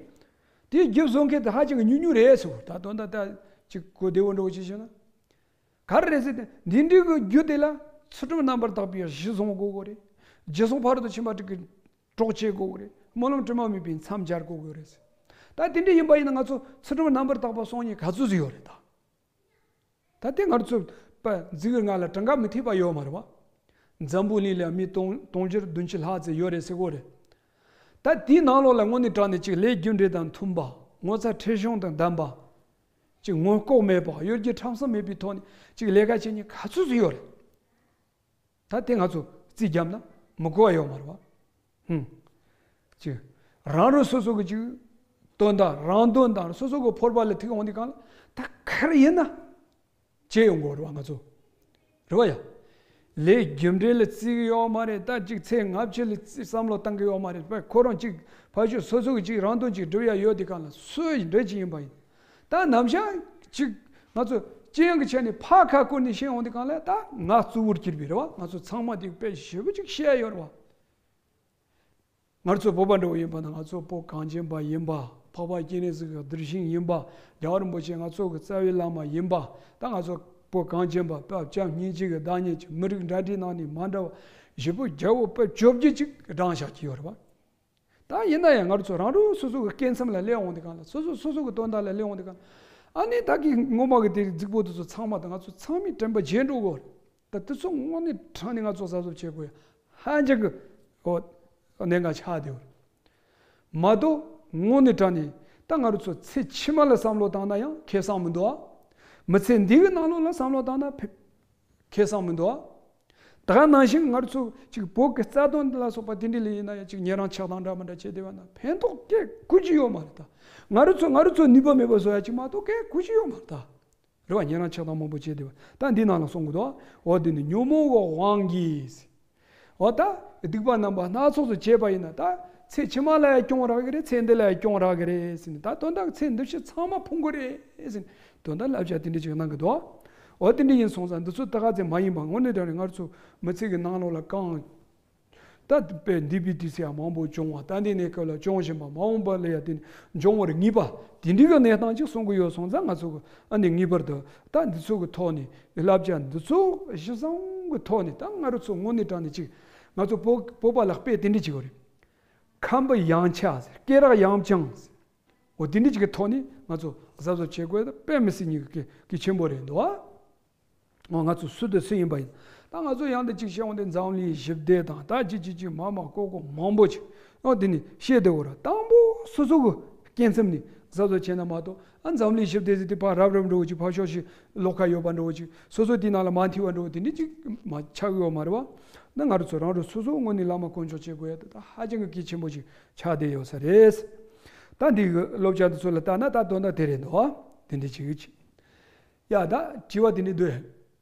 དེའི་རྒྱུ་བཟོ་མཁན་དེ་ཧ་ཅང་གི་ཉུང་ཉུང་རེད་ཟེར་བ། ད་དོན་དག་ད་ཅིག་གོ་བདེ་བོ་འགྲོ་ཅིག་བྱས་ན། ག་རེ་རེད་ཟེར་ཏེ་འདི་འདྲའི་གི་རྒྱུ་དེ་ལ་ཚུལ་ཁྲིམས་རྣམ་པར་དག་པའི་གཞི་བཟུང་དགོས་གོ་རེད། རྗེས་སུ་ཕ་རོལ་ཏུ་ཕྱིན་པ་དྲུག་གི་གྲོགས་བྱེད་དགོས་གོ་རེད། སྨོན་ལམ་དྲི་མ་མེད་པའི་མཚམས་སྦྱར་དགོས་གོ་རེད་ཟེར། ད་དེ་འདྲ་ཡིན་པ་ཡིན་ན་ང་ཚོ་ཚུལ་ཁྲིམས་རྣམ་པར་དག་པ་སྲུང་མཁན་ག་ཚོད་ཟིག་ཡོད་རེད་ད། ད་དེ་ང་ཚོ་པ་འཛི་གི་ང་ལ་གྲངས་ཀ་མི་ཐེག་པ་ཡོད་མ་རེད་བ། འཛམ་བུ་གླིང་ལ་མི་དུང་དུང་ཕྱུར་བདུན་ཅུ་ལྷག་ཙམ་ཡོད་རེད་ཟེར་གོ་རེད། ད་དེའི་ནང་ལོགས་ལ་དངོས་གནས་དྲང་གནས་ཅིག་ལས་རྒྱུ་འབྲས་དང་མཐུན་པ། ངོ་ཚ་ཁྲེལ་གཞུང་དང་ལྡན་པ། ཅིག་མངོན་ལྐོག་མེད་པ། གཡོ་སྒྱུ་ཁྲམ་གསུམ་མེད་པའི་ཐོག་ནས་ཅིག་ལས་ཀ་བྱེད་མཁན་ག་ཚོད་ཙམ་ཡོད་རེད། ད་དེ་ང་ཚོ་རྩིས་བརྒྱབ་ན་མི་གོ་བ་ཡོད་མ་རེད་བ། ཧུམ། ཅིག་རང་རང་སོ་སོ་གི་ཅིག་དོན་དག་རང་དོན་དང་སོ་སོ་གི་ཕོར་པ་ལ་ཐུག་འོང་དུས་སྒང་ལ་ད་ག་རེ་ཡིན་ན་བྱེད་ཡོང་དགོས་རེད་བ་ང་ཚོ། རེད་བ་ཡ། ལས་རྒྱུ་འབྲས་ལ་བརྩི་གི་ཡོད་མ་རེད། ད་ཅིག་ཚེ་སྔ་ཕྱི་ལ་བརྩི་བསམ་བློ་བཏང་གི་ཡོད་མ་རེད་པ། ཁོ་རང་ཅིག་ཕ་ཆོས་སོ་སོ་གི་ཅིག་རང་དོན་ཅིག་སྒྲུབ་ཡ་ཡོད་དུས་སྒང་ལ་སུ་ཡིན་འདྲ་ཅིག་ཡིན་པ་ཡིན། ད་ནམ་ཞག་ཅིག་ང་ཚོ་སྤྱི་ཡོངས་ཀྱི་ཆ་ནས་ཕར་ཁ་བསྐོར་ནས་བཤད་འོང་དུས་སྒང་ལ་ད་ང་གཙོ་བོར་གྱུར་པའི་རེད་བ། ང་ཚོ་ཚང་མ་དེ་དཔེ་ཞེ་པོ་ཅིག་བཤད་ཡ་ཡོད་རེད་བ། ང་ཚོ་བོད་པ་འདྲ་བོ་ཡིན་པ་ན་ང་ཚོ་བོད་གངས་ཅན་པ་ཡིན་པ། འཕགས་པ་སྤྱན་རས་གཟིགས་ཀྱི་གདུལ་ཞིང་ཡིན་པ། རྒྱལ་བ་རིན་པོ་ཆེ་ང་ཚོ་གི་རྩ་བའི་བླ་མ་ཡིན་པ། ད་ང་ཚོ་བོད་གངས་ཅན་པ་དཔལ་བྱམས་སྙིང་རྗེ་གི་བདག་ཉིད་ཀྱི་མི་རིགས་འདྲ་འདྲའི་ནང་ནས་མ་འདྲ་བ་བཞི་པོ་རྒྱལ་པོ་དཔེ་བཅོ་བརྒྱད་ཅིག་བགྲངས་བཞག་གི་ཡོད་རེད་བ། ད་ཡིན་ན་ཡང་ང་ཚོ་རང་རང་སོ་སོ་གི་སྐྱེ་མཚམས་ལ་སླེབས་འོང་དུས་སྒང་ལ། སོ་སོ་སོ་སོ་གི་དོན་དག་ལ་སླེབས་འོང་དུས་སྒང་ལ། ཨ་ནི་ད་གི་སྔོན་མ་གི་དེ་རྫིག་པོ་དེ་ཚོ་ཚང་མ་དང་ང་ཚོ་ཚང་མས་དྲན་པ་བརྗེད་འགྲོ་གོ། ད་དེ་ཚོ་དངོས་གནས་དྲང་གནས་ང་ཚོ་གཟབ་གཟབ་བྱེད་དགོས་ཡ་ཧ་ཅང་གི་ཨོ་གནད་འགག་ཆགས་བསྡད་ཡོད་རེད། མ་གཏོགས་དངོས་གནས་དྲང་གནས་ད་ང་རང་ཚོ་ཚེ་ཕྱི་མ་ལ་བསམ་བློ་བཏང་ན་ཡང་ཁེ་བཟང་མི་འདུག་ཨ། མི་ཚེ་འདི་གི་ནང་ལོགས་ལ་བསམ་བློ་བཏང་ན་ཕེ་ཁེ་བཟང་མི་འདུག་ཨ། ད་ག་ནང་བཞིན་ང་རང་ཚོ་ཅིག་བོད་ཀྱི་རྩ་དོན་ལ་སོགས་པ་དེ་འདྲ་ལ་ཡིན་ན་ཡང་ཅིག་ཉེ་རང་ཆགས་སྡང་འདྲ་མི་འདྲ་བྱས་བསྡད་པ་ན་ཕན་ཐོགས་སྐད་ཁུར་གྱི་ཡོད་མ་རེད་ད། ང་རང་ཚོ་ང་རང་ཚོ་ནུས་པ་མེད་པ་བཟོ་ཡ་ཅིག་མ་གཏོགས་སྐད་ཁུར་གྱི་ཡོད་མ་རེད་ད། རེད་བ། ཉེ་རང་ཆགས་སྡང་མང་པོ་བྱས་བསྡད་པ་ད་འདི་ནང་ལ་གསུང་གི་འདུག་འོ་དེ་ནི་ཉོན་མོངས་ཀྱི་དབང་གིས། འོ་ད་སྡིག་པ་རྣམ་པ་སྣ་ཚོགས་སུ་བྱས་པ་ཡིན་ན་ད་ཚེ་ཕྱི་མ་ལ་ཡང་སྐྱོན་རག་གི་རེད། ཚེ་འདི་ལ་ཡང་སྐྱོན་རག་གི་རེད་ཟེར་ནས། ད་དོན་དག་ཚེ་འདི་ཕྱི་ཚང་མ་ཕུང་གི་རེད་ཟེར་ནས་དོན་དག་བསླབ་བྱ་དེ་འདྲ་ཅིག་གནང་གི་འདུག་འོ་དེ་འདྲ་ཡིན་སོང་ཙང་འདི་ཚོ་ད་ག་ཚད་མ་ཡིན་པ་དངོས་གནས་དྲང་གནས་ང་ཚོ་མི་ཚེ་གི་ནང་ལོགས་ལ་གང་ད་དཔེ་འདས་པའི་དུས་སུ་ཡང་མང་པོ་བྱུང་བ། ད་ལྟའི་གནས་སྐབས་ལ་བྱུང་བཞིན་པ། མ་འོངས་པ་ལ་ཡང་དེ་འབྱུང་བར་ངེས་པ། དེ་འདྲའི་གི་གནས་སྟངས་ཅིག་གསུང་གི་ཡོད་སོང་ཙང་ང་ཚོ་གི་ཨ་ནི་ངེས་པར་དུ་ད་འདི་ཚོ་གི་ཐོག་ནས་བསླབ་བྱ་འདི་ཚོ་གཞི་བཟང་གི་ཐོག་ནས་ད་ང་རང་ཚོ་དངོས་གནས་དྲང་གནས་ཅིག་ང་ཚོ་བོད་བོད་པ་ལ་དཔེ་དེ་འདྲ་ཅིག་ཡོད་རེད། ཁམས་པ་ཡང་ཆགས་ཟེར། སྐེ་རགས་ཡང་བཅིངས་ཟེར། འོ་དེ་འདྲ་ཅིག་གི་ཐོག་ནས་ང་ཚོ་གཟབ་གཟབ་བྱེད་དགོས། ད་དཔེ་མི་སྲིད་ཉིད་ཀྱི་གལ་ཆེན་པོ་རེད་འདུག་ཨ། འོ་ང་ཚོ་སུ་དང་སུ་ཡིན་པ་ཡིན། ད་ང་ཚོ་ཡང་དེ་གཅིག་བཤད་འོང་དེ་འཛམ་གླིང་ཞི་བདེ་དང་ད་ཅི་ཅི་ཅི་མ་མ་ཀོ་ཀོ་མང་པོ་ཅིག་འོ་དེ་ནི་བཤད་དེ་འོ་ར་དང་པོ་སོ་སོ་གི་སྐྱེ་མཚམས་ནས་གཟབ་གཟབ་བྱས་ན་མ་གཏོགས། ཨ་འཛམ་གླིང་ཞི་བདེ་ཟེར་དེ་ཕར་རབ་རིབ་འགྲོ་བ་ཅིག་ཕར་ཕྱོགས་ཤིག་ལོགས་ཁ་ཡོད་པ་འགྲོ་བ་ཅིག་སོ་སོ་དེའི་ནང་ལ་མ་འཐི་བ་འགྲོ་བ་དེ་འདྲ་ཅིག་མ་ཆགས་ཡོད་མ་རེད་བ། ད་ང་རང་ཚོ་རང་རང་སོ་སོ་དངོས་གནས་བླ་མ་དཀོན་མཆོག་བྱེད་དགོས་ཡ་དེ་ད་ཧ་ཅང་གི་གལ་ཆེན་པོ་ཅིག་ཆགས་བསྡད་ཡོད་ས་རེད། ད་འདི་གི་བསླབ་བྱ་འདི་ཚོ་ལ་ལྟ་ན་ད་དོན་དག་དེ་རེད་འདུག་ཨ། དེ་འདྲ་ཅིག་ཡོད་ཅིག་ཡ་ད་དྲི་བ་དེ་འདྲ་འདུག་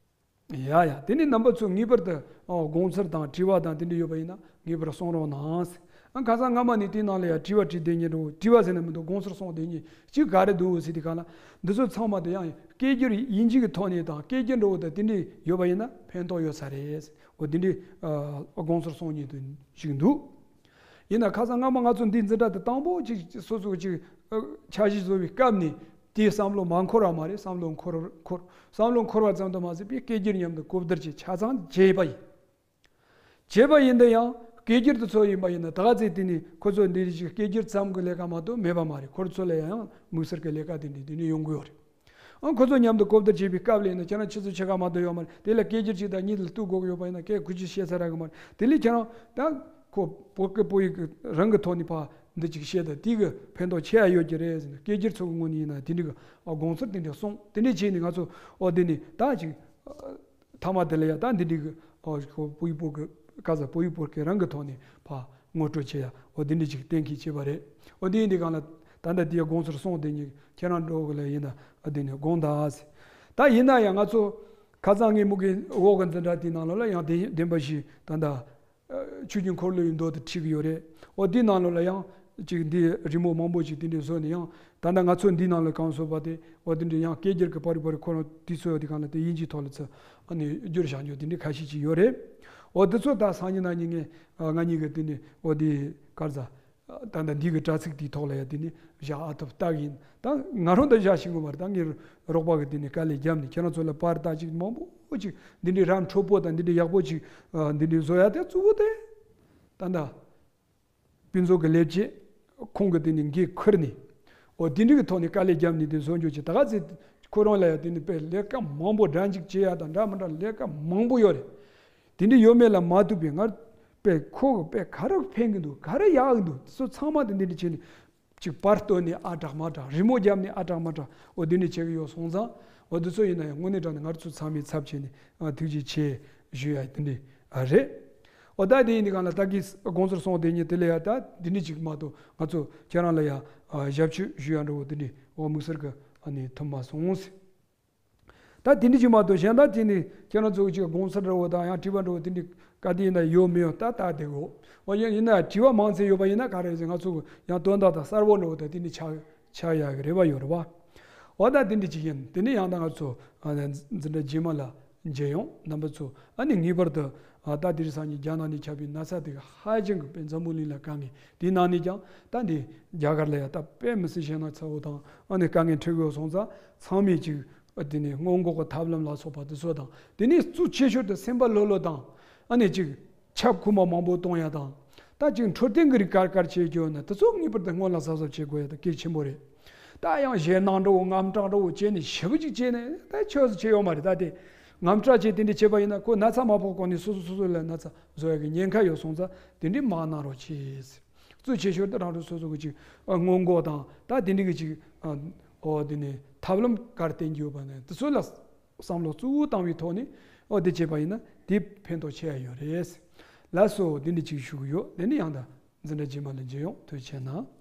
ཡ་ཡ་དེ་ནི་རྣམ་པ་ཚོ་ངེས་པར་དུ་ཨོ་དགོངས་ཚུལ་དང་དྲི་བ་དང་དེ་འདྲ་ཡོད་པ་ཡིན་ན་ངེས་པར་གསུང་རོགས་གནང་། ཨ་ཁ་སང་སྔ་མ་ནས་དེའི་ནང་ལ་ཡ་དྲི་བ་དྲིས་བསྡད་མཁན་འགྲོ། དྲི་བ་ཟེར་ན་མི་འདུག་དགོངས་ཚུལ་གསུང་བསྡད་མཁན་གཅིག་ག་རེ་འདུག་ཟེར་དུས་སྒང་ལ། འདི་ཚོ་ཚང་མ་དེ་ཡང་སྐད་སྒྱུར་ཡིན་གཅིག་གི་ཐོག་ནས་དང་སྐད་སྒྱུར་འདྲ་བོ་དང་དེ་འདྲ་ཡོད་པ་ཡིན་ན་ཕན་ཐོགས་ཡོད་ས་རེད། འོ་དེ་འདྲའི་ཨ་དགོངས་ཚུལ་གསུང་མཁན་དུ་ཞིག་འདུག་ཡིན་ན་ཁ་སང་སྔ་མ་ང་ཚོ་འདི་འཛིན་གྲྭ་དེ་དང་པོ་ཅིག་སོ་སོ་ཅིག་ཨ་འཆར་གཞི་བཟོ་བའི་སྐབས་ནས་དེའི་བསམ་བློ་མ་འཁོར་བ་མ་རེད། བསམ་བློ་འཁོར་འཁོར་བསམ་བློ་འཁོར་བ་ཙམ་དུ་མ་ཟད་པའི་སྐད་སྒྱུར་མཉམ་དུ་གོ་བསྡུར་བྱས་ཆ་ཚང་བྱས་པ་ཡིན། བྱས་པ་ཡིན་དུས་ཡང་སྐད་སྒྱུར་དེ་ཚོ་ཡིན་པ་ཡིན་ན་ད་ག་ཚོད་དེ་ནི་ཁོ་ཚོ་འདི་རིགས་ཀྱི་སྐད་སྒྱུར་ཙམ་གྱི་ལས་ཀ་མ་གཏོགས་མེད་པ་མ་རེད། ཁོ་ཚོ་ལ་ཡང་དམིགས་བསལ་གྱི་ལས་ཀ་དེ་འདྲ་དེ་འདྲ་ཡོང་གི་ཡོད་རེད། ཨང་ཁོ་ཚོ་མཉམ་དུ་གོ་བསྡུར་བྱེད་པའི་སྐབས་ལ་ཡིན་ན་ཁྱེད་རང་ཆུ་ཚོད་ཕྱེད་ཀ་མ་གཏོགས་ཡོད་མ་རེད། དེ་ལ་སྐད་སྒྱུར་གཅིག་དང་གཉིས་ལ་གཏུག་དགོས་ཀྱི་ཡོད་པ་ཡིན་ན་སྐད་ཁུ་ཆུ་བཤད་ས་རག་གི་མ་རེད། དེ་ལས་ཁྱེད་རང་ད་ཁོ་བོད་སྐད་བོད་ཡིག་གི་རང་གི་ཐོག་ནས་ཕར་འདི་གཅིག་བཤད་ད་དེ་གི་ཕན་ཐོགས་ཆེ་ཡ་ཡོད་ཀྱི་རེད་ཟེར་ནས་སྐད་སྒྱུར་ཚོ་གི་ངོས་ནས་ཡིན་ན་དེ་འདྲ་གི་ཨ་དགོངས་ཚུལ་དེ་འདྲ་གསུངས། དེ་འདྲ་བྱས་ནས་ང་ཚོ་ཨོ་དེ་ནས་ད་ཅིག་མཐའ་མ་དེ་ལ་ཡ་ད་འདི་འདྲ་གི་ཨོ་ཁོ་བོད་ཡིག་བོད་སྐད་ག་ས་བོད་ཡིག་བོད་སྐད་རང་གི་ཐོག་ནས་ཕར་ངོ་སྤྲོད་བྱེད་ཡ་ཨོ་དེ་འདྲ་ཅིག་གཏན་འཁེལ་བྱས་པ་རེད། ཨོ་དེ་ཡིན་དུས་སྒང་ལ་ད་ལྟ་དེའི་དགོངས་ཚུལ་གསུངས་དེ་ཉིད་ཁྱེད་རང་འགྲོ་གི་ལ་ཡིན་ན་ཨ་དེ་ནས་དགོངས་དག་ཟེར། ད་ཡིན་ན་ཡང་ང་ཚོ་ ཁ་སང་ངས་མུ་གེ་འོག་གི་འཛིན་གྲྭ་དེའི་ནང་ལོགས་ལ་ཡང་བདེན་བདེན་པ་ཞིག་ད་ལྟ་ཆོས་ཀྱི་འཁོར་ལོ་ཡི་མདོ་དེ་ཁྲིད་ཀྱི་ཡོད་རེད། འོ་དེའི་ནང་ལོགས་ལ་ཡང་ཅིག་འདི་རི་མོ་མང་པོ་ཞིག་དེ་འདྲས་བཟོས་ནས་ཡང་ད་ལྟ་ང་ཚོ་འདིའི་ནང་ལ་གང་བཟོས་པ་དེ་འོ་དེ་འདྲས་ཡང་སྐད་སྒྱུར་གྱི་པར་རིས་པར་རིས་ཁོ་རང་དུས་ཚོད་དེ་གང་ལ་དེ་དབྱིན་ཇིའི་ཐོག་ལ་ཚུར་ཨ་ནི་བསྒྱུར་བཞག་རྒྱུ་དེ་འདྲས་ཁ་ཤས་ཅིག་ཡོད་རེད། འོ་དེ་ཚོ་ད་སང་ཉིན་གནངས་ཉིན་ངས་ང་གཉིས་ཀྱི་དེ་ནས་འོ་དེ་ག་རེ་ཟ། ད་ལྟ་འདི་གི་དྲ་ཚིགས་དེའི་ཐོག་ལ་ཡང་དེ་ནི་བཞག་ཨ་ཐུབ་ལྟ་གི་ཡིན། ད་ང་རང་ད་བཞག་ཤེས་ཀྱི་མ་རེད། ད་ངའི་རོགས་པ་གི་དེ་ནི་དཀའ་ལས་བརྒྱབ་ནས་ཁྱེད་རང་ཚོ་ལ་པར་ད་ཅིག་མང་པོ་ཅིག་འདི་འདྲའི་ར་འཕྲོད་པོ་དང་འདི་འདྲའི་ཡག་པོ་ཅིག་འདི་འདྲའི་བཟོ་ཡ་དེ་གཙོ་བོ་དེ་ད་ལྟ་དཔེ་མཛོད་ཀྱི་ལས་བྱེད་ཁོང་གི་དེ་ནི་འགན་ཁུར་ནས་འོ་དེ་འདྲའི་གི་ཐོག་ནས་དཀའ་ལས་བརྒྱབ་ནས་དེ་བཟོ་འཇོག་ཅིག་ད་ག་ཚེ་ཁོ་རང་ལ་ཡང་དེ་ནི་དཔེ་ལས་ཀ་མང་པོ་འདྲ་འཇིག་བྱེད་ཡ་དང་འདྲ་མི་འདྲ་ལས་ཀ་མང་པོ་ཡོད་རེད། དེ་འདྲའི་ཡོད་མེད་ལ་མ་ལྟོས་པའི་ངར་དཔེ་ཁོ་གི་དཔེ་ག་རེ་ཕན་གི་འདུག་ག་རེ་ཡག་གི་འདུག་དེ་ཚོ་ཚང་མ་དེ་འདི་འདྲ་བྱས་ནས་ཅིག་པར་བཏོན་ནས་ཨ་དྲག་མ་དྲག་རི་མོ་བརྒྱབ་ནས་ཨ་དྲག་མ་དྲག་འོ་དེ་འདྲ་བྱེད་གི་ཡོད་སོང་ཙང་འོ་དེ་ཚོ་ཡིན་ན་ཡང་དངོས་གནས་དྲང་ནས་ང་ཚོ་ཚང་མའི་ཚབ་བྱས་ནས་ཨ་ཐུགས་རྗེ་ཆེ་ཞུ་ཡ་དེ་འདྲ་ཨ་རེད། འོ་ད་དེ་ཡིན་དུས་གང་ལ་ད་གིས་དགོངས་ཚུལ་སོང་དེ་ཉིད་དེ་ལས་ཡ་ད་འདི་འདྲ་ཅིག་མ་གཏོགས་ང་ཚོ་ཁྱེད་རང་ལ་ཡ་ཨ་ཞབས་ཕྱི་ཞུ་ཡ་འདྲ་བོ་དེ་འདྲ་འོ་དམིགས་བསལ་གི་ཨ་ནི་ཐུབ་མ་སོང་ཟེར། ད་དེ་འདྲ་ཅིག་མ་གཏོགས་གཞན་དག་དེ་ནི་ཁྱེད་རང་ཚོ་ཅིག་དགོངས་ཚུལ་འདྲ་བོ་དང་ཡང་དྲི་བ་འདྲ་བོ་དེ་འདྲ་ག་དེ་ཡིན་ན་ཡོད་མི་ཡོད་ད་ལྟ་དེ་གོ། འོ་ཡིན་ཡིན་ན་དྲི་བ་མང་ཙམ་ཡོད་པ་ཡིན་ན་ག་རེ་ཟེར་ང་ཚོ་ཡང་དོན་དག་དང་གསལ་བོ་འདྲ་བོ་དང་དེ་འདྲ་ཆགས་ཆགས་ཡག་གི་རེ་བ་ཡོད་རེད་བ། འོ་ད་དེ་འདྲ་ཅིག་ཡིན་དེ་ནི་ཡང་ད་ང་ཚོ་ཨ་འཛིན་གྲྭ་རྗེས་མ་ལ་མཇལ་ཡོང་རྣམ་པ་ཚོ་ཨ་ནི་ངེས་པར་དུ་ཨ་ད་དེ་རིང་སང་ཉིན་རྒྱ་ནག་ནས་ཁྱབ་པའི་ན་ཚ་དེ་ག་ཧ་ཅང་གི་དཔེ་འཛམ་བུ་གླིང་ལ་དཀའ་ངལ་དེའི་ནང་ནས་ཀྱང་ད་འདི་རྒྱ་གར་ལ་ཡང་ད་དཔེ་མི་སྲིད་ཞེད་སྣང་ཚ་བོ་དང་ཨ་ནི་དཀའ་ངལ་འཕྲད་དགོས་སོང་ཙང་ཚང་མས་ཅིག་ཨ་དེ་ནས་སྔོན་འགོག་གི་ཐབས་ལམ་ལ་སོགས་པ་དེ་ཚོ་དང་དེ་ནས་གཙོ་ཆེ་ཤོས་དེ་སེམས་པ་ལྷོད་ལྷོད་དང་ཨ་ནི་ཅིག་ཆབ་ཁུ་མ་མང་པོ་གཏོང་ཡ་དང་ད་ཅིག་འཕྲོད་བསྟེན་གི་རིགས་གར་གར་བྱེད་རྒྱུ་ན་དེ་ཚོ་ངེས་པར་དུ་སྔོན་ལ་གཟབ་གཟབ་བྱེད་དགོས་ཡ་དེ་གལ་ཆེན་པོ་རེད། ད་ཡང་ཞེད་སྣང་འདྲ་བོ་དངངས་སྐྲག་འདྲ་བོ་བྱས་ནས་ཞེ་པོ་ཅིག་བྱས་ནས་ད་ཆོས་སུ་བྱེད་ཡོད་མ་རེད། ད་དེ་དངངས་སྐྲག་བྱས་དེ་འདྲ་བྱས་པ་ཡིན་ན་ཁོ་ན་ཚ་མ་ཕོག་གོང་ནས་སོ་སོ་སོ་སོ་ལ་ན་ཚ་བཟོ་ཡ་གི་ཉེན་ཁ་ཡོད་སོང་ཙང་དེ་འདྲ་མ་གནང་རོགས་གྱིས། གཙོ་ཆེ་ཤོས་དེ་རང་རང་སོ་སོ་གི་ཅིག་སྔོན་འགོག་དང་ད་དེ་འདྲ་གི་ཅིག་ཨ་འོ་དེ་ནས་ཐབས་ལམ་གར་བསྟེན་རྒྱུ་ཡོད་པ་ནས་དེ་ཚོ་ལ་བསམ་བློ་གཙོ་བོ་བཏང་བའི་ཐོག་ནས་འོ་དེ་བྱས་པ་ཡིན་ན་དེ་ཕན་ཐོགས་ཆེ་ཡ་ཡོད་རེད། ལགས་སོ་དེ་འདྲ་ཅིག་ཞུ་གི་ཡོད། དེ་ནས་ཡང་ད་འཛིན་གྲྭ་རྗེས་མ་ལ་མཇལ་ཡོང་། ཐུགས་རྗེ་གནང་།